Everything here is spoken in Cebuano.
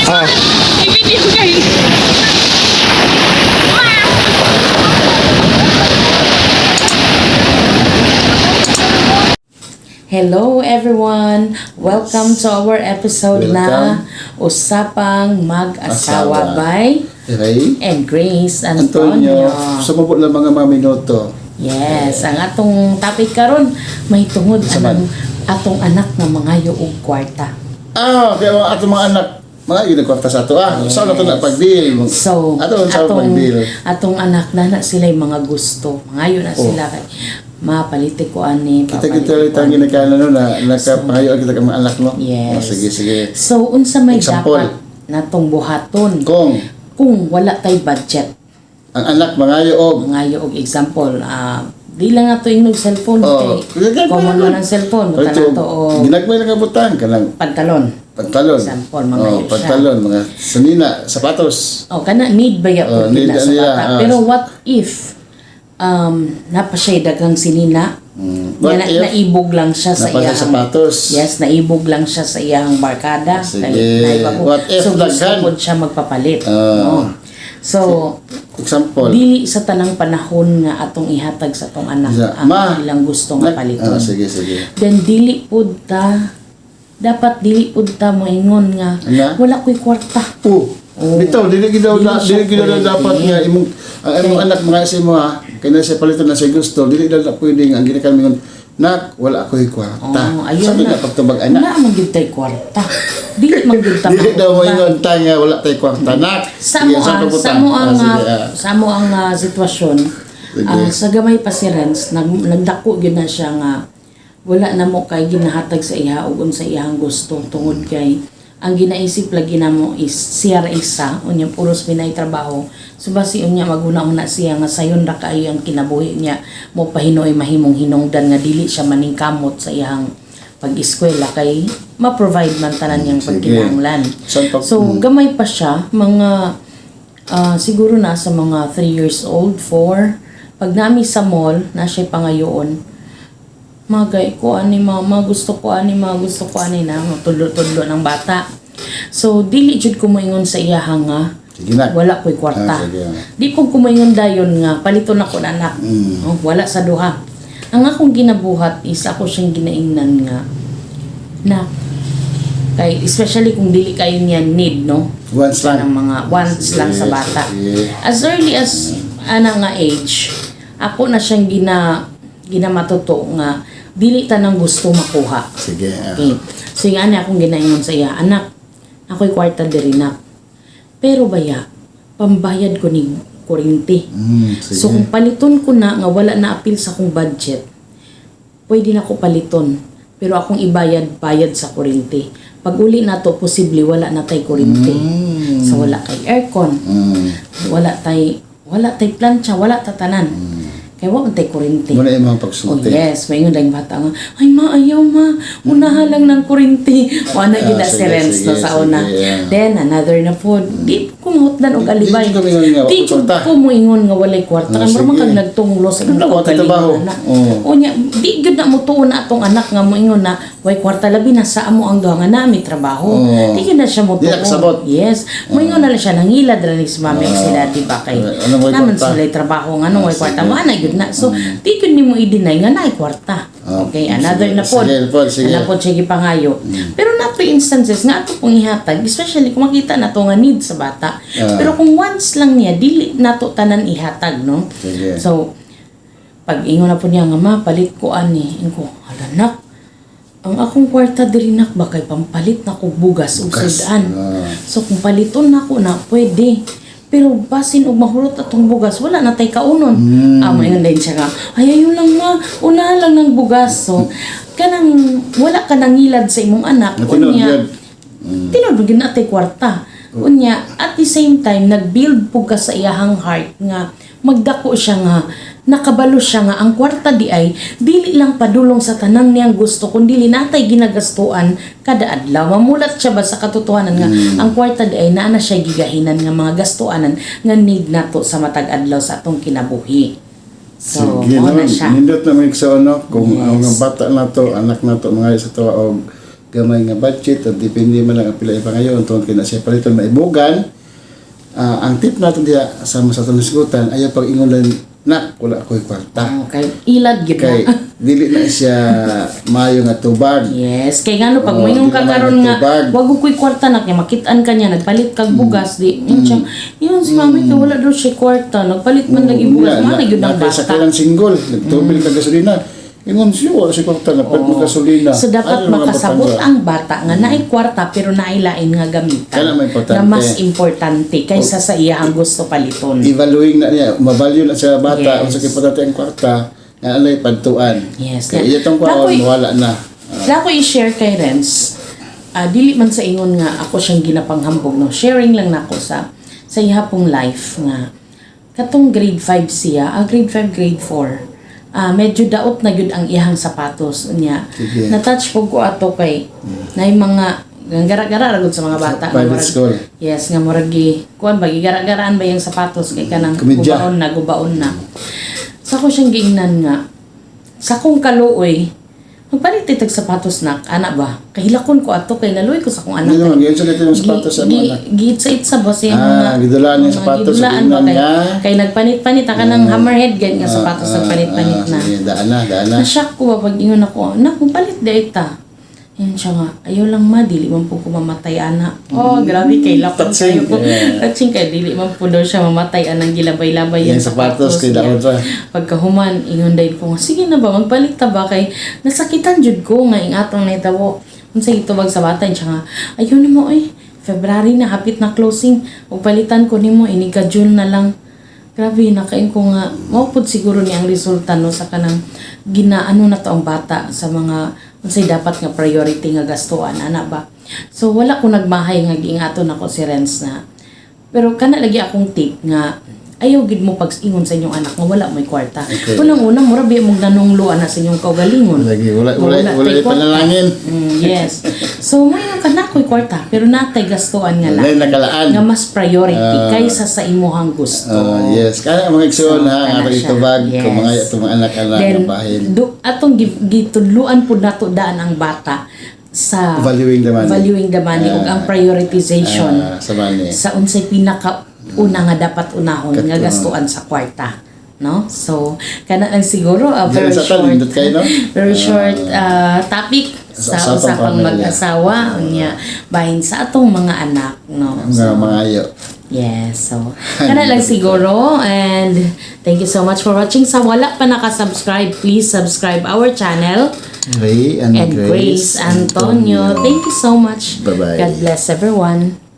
Ah. I-video kayo. Hello everyone! Welcome to our episode na Usapang Mag-asawa Asawa. by Ray and Grace Antonio. Antonio, sumubot lang mga minuto. Yes, ang atong topic karon may tungod Sa man? anang atong anak nga mangayo og kwarta. Ah, kaya mga atong mga anak, mga yun nagkwarta sa ato. Ah, yes. Saan na ito na pag-deal? So, ato sa atong pag-deal. atong anak na na sila mga gusto. Mangayo na sila kay mapalitik ko ani, Oh. Kita kita papalitik ulit ko ang ani. ginakala no na nakapangayo kita ka mga anak no. Yes. Oh, sige sige. So, unsa may Example. dapat natong buhaton Kung kung wala tay budget? ang anak mangayo og Mangayo og example, di lang nato ingnog cellphone Oh, kay common man ang cellphone, buta Ito, nato og ginagmay lang ang butang kanang pantalon. pantalon. Example, mangayo Oh, siya. pantalon, mga sanina, sapatos. Oh, kana need ba ya Oh, pud need na sa nila, bata. ah. Pero what if napa siya daghang sinina? What Nga na, if naibog lang siya sa napa siya iyang sapatos? Yes, naibog lang siya sa iyang barkada. Sige. Kay naiba ko. What if So gusto daghan? pod siya magpapalit. Ah. No? So, Example. dili sa tanang panahon nga atong ihatag sa atong anak Sa- ang Ma, ilang gusto nga paliton. Ah, sige, sige. Then dili pud ta dapat dili pud ta moingon nga Nga? wala ko'y kwarta. Oh, bitaw dili gid daw Dili na siya dili gid daw na pwede. dapat nga imong ang imong anak mga sa imo ha kay na siya paliton na siya gusto dili daw na pwede nga ang ginakan mingon nak wala ako'y kwarta. Oh, ayun Sabi na. na pagtubag anak. Wala man gyud tay kwarta. Dili man gyud ta. Dili daw makuha. moingon ta nga wala tay kwarta nak. Sa Sige, mo saan ang pagbutan? sa mo ang Ah, sige, ah. sa mo ang sitwasyon. Sige. Sa gamay pa si Renz, nagdako gyud na siya nga wala na mo kay ginahatag sa iya ug unsa iyang gusto tungod kay ang ginaisip lagi namo is siya ra isa unya puros pinay trabaho, so basi unya maguna-una siya nga sayon ra kaayo ang kinabuhi niya mo pahinuoy mahimong hinungdan nga dili siya maningkamot sa iyang pag-eskwela kay ma-provide man tanan niyang Sige. pagkinahanglan. Saan pa- So, gamay pa siya, mga siguro na sa mga 3 years old, 4. Pag nami sa mall, na siya pangayoon, magay ko ani mama, gusto ko ani ma, gusto ko ani na, tudlo-tudlo ng bata. So, dili jud ko moingon sa iyaha nga, Sige na. wala ko'y kwarta. Ah, sige. Di ko kumaingon dayon nga, palito na ko na anak. Oh, wala sa duha. Ang akong ginabuhat is ako siyang ginaingnan nga, na, kay, especially kung dili kayo niya need, no? Once lang. Ng mga wants lang sa bata. Sige. As early as ana nga age, ako na siyang ginamatuto nga dili tanang gusto makuha. Sige. Ah. Okay. So yung ana akong ginaingon sa iya, anak, ako'y kwarta diri nak. Pero baya, pambayad ko ni kuryente. Sige. So kung paliton ko na nga wala na apil sa akong budget, pwede na ko paliton. Pero akong ibayad, bayad sa kuryente. Pag uli na to, posible wala na tay kuryente. So wala kay aircon, wala tay plancha, wala tatanan. Kay wa man tay kuryente. Muna imong Oh pagsulti. yes, may yun lang bata nga. Ay ma, ayaw ma. Unahan lang ng kuryente. Wala Ah, yun na si sige, Renz no, sige, sa sige, una. yeah. Then another na po. Di ko mahutdan og alibay. Di ko mingon nga, Di walay jud kwarta. ko moingon nga walay kwarta. Ah, Kay mura man sige. kag nagtunglo sa Ano imong na, walay trabaho. kaugalingon, anak. Oo. Unya, di gyud na mo tuon na atong anak nga moingon na way kwarta labi na sa amo ang duha nga nami trabaho. Oo. Di gyud na siya mo Di na kasabot. Yes. Moingon na lang siya nangilad ra ni si mami ug si daddy ba kay Anong way naman kwarta? sila trabaho nga nung way Ah, kwarta sige. mo ana gyud na. So di gyud nimo i-deny nga naay kwarta. Ah, Okay, another sige. na pod. Sige, pod, sige. Ana pod siya gipangayo. Pero na to instances nga ato pong ihatag, especially kung makita na to nga need sa bata. Ah. Pero kung once lang niya dili nato tanan ihatag, no? Sige. So pag ingon na po niya nga ma, palit ko ani. Ingo, hala nak. Ang akong kwarta diri nak ba kay pampalit na ko bugas ug Bugas. sudan. Ah. So kung paliton nako na pwede. Pero basin og mahurot atong bugas, wala na tay kaunon. Ah, mayon din siya nga. Ay, ayun lang ma, unahan lang ng bugas. So, kanang wala ka nangilad sa imong anak. Nga tinuod Unya, yun. tinuod gyud na tay kwarta. Unya, at the same time nag-build pug ka sa iyahang heart nga magdako siya nga nakabalo siya nga ang kwarta di ay dili lang padulong sa tanang niyang gusto kundi natay ginagastuan kada adlaw. Mamulat siya ba sa katotohanan nga ang kwarta di ay naa na siya gigahinan nga mga gastuanan nga need nato sa matag adlaw sa atong kinabuhi. So, Sige mao na naman, siya. nindot na may sa ano, kung ang Yes. mga bata na to, anak na to, mga sa to, og Gamay nga budget o depende man lang ang pila ipangayon tungod kay na siya paliton maibugan. Ang tip natin diha sa atong hisgutan, ayaw pag ingon lang, "Nak, wala ako'y kwarta." Okay. Ilad gyud Kay na. dili na siya maayo nga tubag. Yes, kay ngano pag Oo, moingon di ka naman karon nga nagtubag. wag ko'y kwarta na kay makit-an ka niya nagpalit kag bugas di yun siya yun si mami kay wala daw siya kwarta nagpalit man lagi bugas Nga, man na gyud ang na- sa bata. kailang single, nagtubil ka gasolina. Ingon siya, wala siya kwarta, nagpalit mo gasolina. So dapat Ano mga makasabot batang ba? ang bata nga naay kwarta pero naay lain nga gamitan. Kana may importante. Nga mas importante kaysa sa iyang gusto paliton. Evaluing na niya, mavalue na sa bata, unsa kay importante ang kwarta, nga alay padtuan. Yes. Kay iya tong kwaon, wala na. Na ako i-share kay Renz. Dili man sa ingon nga ako siyang ginapanghambog, no. Sharing lang nako sa ihapong life nga katong grade 5 siya, grade 5, grade 4. Medyo daot na gyud ang iyang sapatos niya. Sige. Na-touch po ko ato kay na mga gara-gara ra gud sa mga bata. Nga Private murag- school. Yes, nga murag gi kuan ba gigara-garaan ba yung sapatos kay kanang Komedya. gubaon na gubaon na. Sa ko siyang giingnan nga sa akong kaluoy magpalit tag sapatos nak ana ba kahilakon ko ato kay naluoy ko sa akong anak. Hindi naman, giunsa dito yung sapatos sa mga anak. Giitsa-itsa ba siya Ah, gidulaan yung mga sapatos, gidulaan ba giingnan kay, niya. kay nagpanit-panit ka ng hammerhead gan nga sapatos nagpanit-panit na. Sige, daan na, daan na. Na-shock ko ba pag ingon ako, "Anak, palit di ta." Ayun siya nga, "Ayaw lang ma, dili man po ko mamatay ana." Oh, grabe kay lakon Touching. kayo po. Yeah. Touching kay dili man po daw siya mamatay anang gilabay-labay Yung sapatos kay niya. daon ra. Pagkahuman, ingon dahil ko nga, "Sige na ba, magpalit ta ba kay nasakitan jud ko nga ing atong nahitabo." Unsa gitubag sa bata siya nga, "Ayaw na mo oy, February na, hapit na closing, ug palitan ko nimo inig ka June na lang." Grabe, nakain ko nga, mao pud siguro ni ang resulta no sa kanang ginaano na to ang bata sa mga unsay dapat nga priority nga gastuan ana ba. So wala ko nagmahay nga giingaton ako si Renz na pero kana lagi akong tip nga ayaw gid mo pag-ingon sa inyong anak nga wala mo'y kwarta. Okay. Unang-una mura biya mong nanungluan na sa inyong kaugalingon. Lagi, wala, Nga wala, wala tay kwarta. panalangin. Yes. So mo ka na ko'y kwarta pero natay gastuan nga Wala lang nakalaan. nga mas priority kaysa sa imuhang gusto. Yes. Kaya mga igsoon So, ha, ang kana atong siya. itubag, kung mga itong mga anak-anak Then, nga bahin. do, atong gitudluan po nato daan ang bata sa Valuing the money. Valuing the money ug ang prioritization Sa money. sa unsay pinaka una nga dapat unahon nga Kato. gastuan sa kwarta, no? So kana lang siguro a Diyan very sa tan, short nindot kayo, no? very short topic sa Sa usapang usapang pamilya. mag-asawa unya bahin sa atong mga anak, no? Ang mga mangayo. Yes, so kana lang siguro and thank you so much for watching. Sa wala pa naka-subscribe, please subscribe our channel Ray and and Grace Antonio. Thank you so much. Bye-bye. God bless everyone.